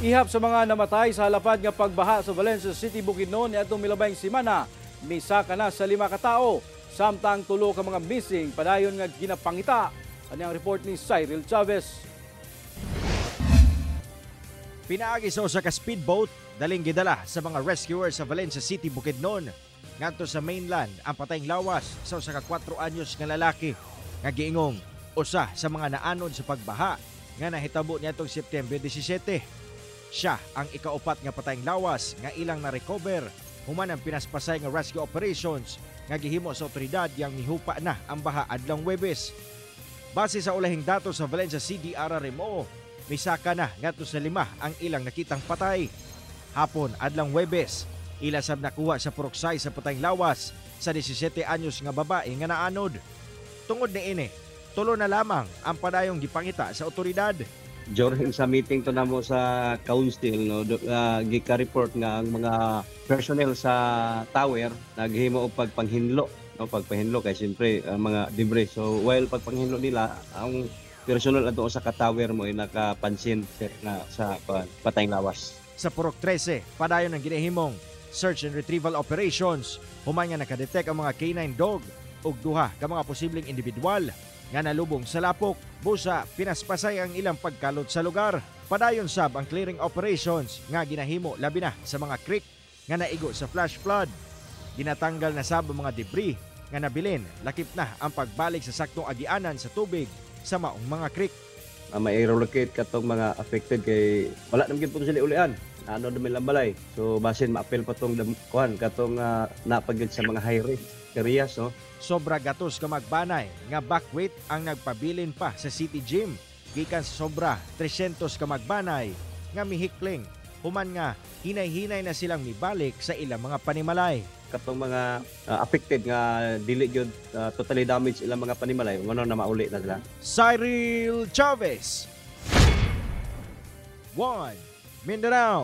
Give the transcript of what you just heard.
Ihap sa mga namatay sa halapad nga pagbaha sa Valencia City, Bukidnon niadtong milabayng semana, misaka na sa 5 ka tawo. Samtang 3 ka mga missing padayon nga ginapangita. Ani ang report ni Cyril Chavez. Pinaagi sa usa ka speedboat, daling gidala sa mga rescuers sa Valencia City, Bukidnon ngadto sa mainland ang patayng lawas sa usa ka 4 anyos nga lalaki nga giingong usa sa mga naanod sa pagbaha nga nahitabo niadtong September 17. Siya ang ikaupat nga patayng lawas nga ilang na-recover human ang pinaspasay nga rescue operations nga gihimo sa otoridad yang mihupa na ang baha adlong Huwebes. Base sa ulahing datos sa Valencia CDRRMO, misaka na ngadto sa 5 ang ilang nakitang patay. Hapon adlong Huwebes, ila sab nakuha sa Purok 6 sa patayng lawas sa 17 anyos nga babae nga naanod. Tungod niini, 3 na lamang ang padayong gipangita sa otoridad. During sa meeting to namo sa council, no, gika-report nga ang mga personnel sa tower naghimo og pagpanghinlo, no, pagpahinlo kay siyempre ang mga debris. So while pagpanghinlo nila, ang personnel adto sa ka-tower mo ay nakapansin, sir, na sa patayng lawas. Sa Purok 13, padayon ang ginahimong search and retrieval operations human nga nakadetect ang mga K9 dog ug duha ka mga posibleng individual nga nalubong sa lapok. Busa pinaspasay ang ilang pagkalot sa lugar. Padayon sab ang clearing operations nga ginahimo labi na sa mga creek nga naigo sa flash flood. Ginatanggal na sab ang mga debris nga nabilin, lakip na ang pagbalik sa saktong agianan sa tubig sa maong mga creek. May relocate katong mga affected kay wala naman gyud sila ulian. Ano naman lang balay. So basin ma-appeal pa tong kuan katong napagyud sa mga high risk areas, no. Sobra gatos ka magbanay nga backweight ang nagpabilin pa sa City Gym gikan sa sobra 300 ka magbanay nga mihikling human nga hinay-hinay na silang mibalik sa ilang mga panimalay. Katong mga affected nga dili gyud totally damaged ilang mga panimalay, ngono na mauli na sila. Cyril Chavez, 1 Mindanao.